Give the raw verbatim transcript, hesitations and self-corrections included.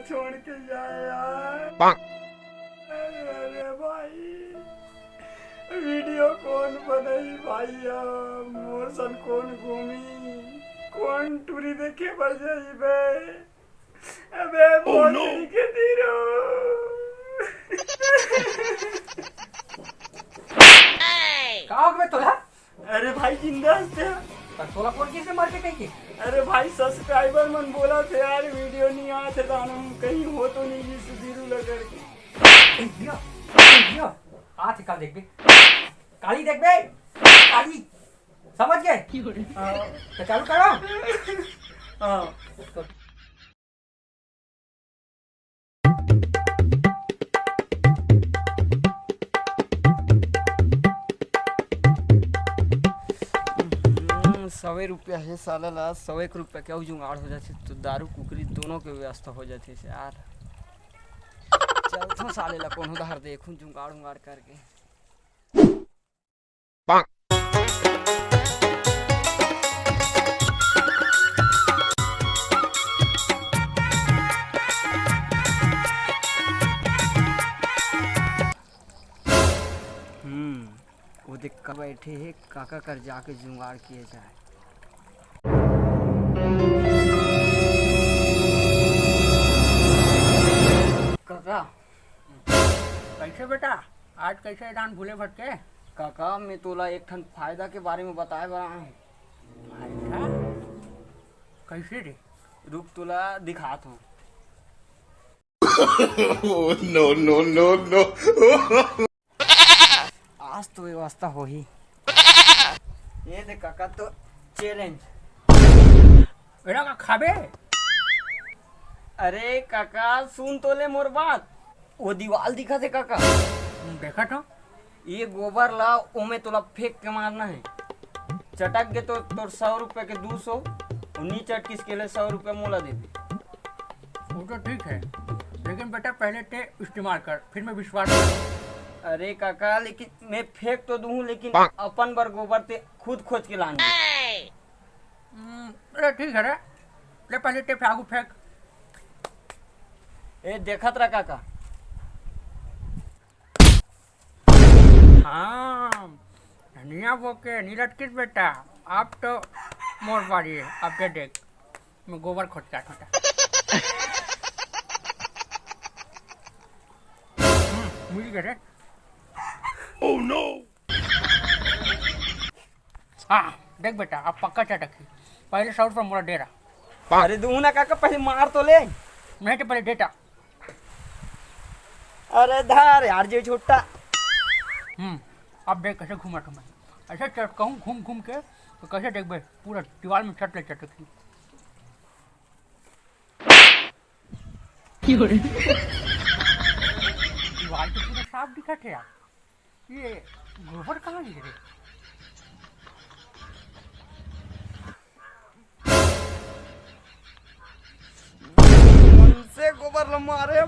छोड़ के जाए यार। अरे भाई, वीडियो कौन बनाई भाई? अब मोर सन कौन घूमी, कौन टूरी देखे बर जाई बे? अबे मोर टूरी के धीरो। का हो गए तोला? अरे भाई, जिंदा हस ते? पर तोला कौन किसने मार के कही के? अरे भाई, सब्सक्राइबर मन बोला थे यार, वीडियो नहीं आते तो हम कहीं हो तो नहीं, जिस धीरू लगा के। ए, दिया, ए, दिया। आज काल देख बे, काली देख बे, काली। समझ गए? हाँ। तो चालू करो। हाँ। तो हम्म, सवे रुपया हे साला ला, सवे एक रुपया के अउ जुगाड़ हो जाथे तो दारू कुकरी दोनों के व्यवस्था हो जाथे यार। चलथों साले ला कोनो धार देखूं जुगाड़ उगाड़ करके। हम्म, वो देख का बैठे हे, काका कर जाके जुगाड़ किए जाए। काका। कैसे बेटा, आज कैसे दान भूले भटके? काका, मैं तोला एक ठन फायदा के बारे में बताए बर आए हूँ। फायदा? कैसे रे? रुक, तोला दिखात हूँ। Oh, no, no, no, no। आज तो व्यवस्था होही। ये दे काका तो चैलेंज। एला का खाबे? अरे काका, सुन तो ले मोर बात। वो दीवाल दिखत हे काका। हम्म, देखत हो। ये गोबर ला ओमे तोला फेंक के मारना हे। चटक गे तो तोर सौ रुपया के दू सौ, और नी चटकिस के ले सौ रुपया मोला दे दे। वो तो ठीक है, लेकिन बेटा पहले ते इस्तेमाल कर, फिर मैं विश्वास करूँ। अरे काका, लेकिन मैं फेंक तो दूँ, लेकिन अपन बर गोबर ते खुद खोज के लान दे। हम्म, अरे ठीक है रे, ले पहले ते फेंकू फेंक। ए देखत रह काका। हाँ, धनिया बो के नी लटकिस बेटा, अब तो मोर बारी है, अब के देख, मैं गोबर खोज के आथों। हम्म, मिल गए रे। Oh no! हाँ, देख बेटा, अब पक्का चटक ही। पहले सौ रुपये मोला दे रहा। अरे दूँ ना काका, पहले मार तो ले। नहीं तो पहले डेटा। अरे धार यार, जे छोटा। हम्म, अब देख कैसे घूमा मैं। ऐसे चटकहूँ घूम घूम के, तो कैसे देखबे, पूरा दीवार में चट ले चटक ही। दीवार तो पूरा साफ दिखत है यार। ये गोबर कहाँ गिरे? उनसे गोबर ल मारे।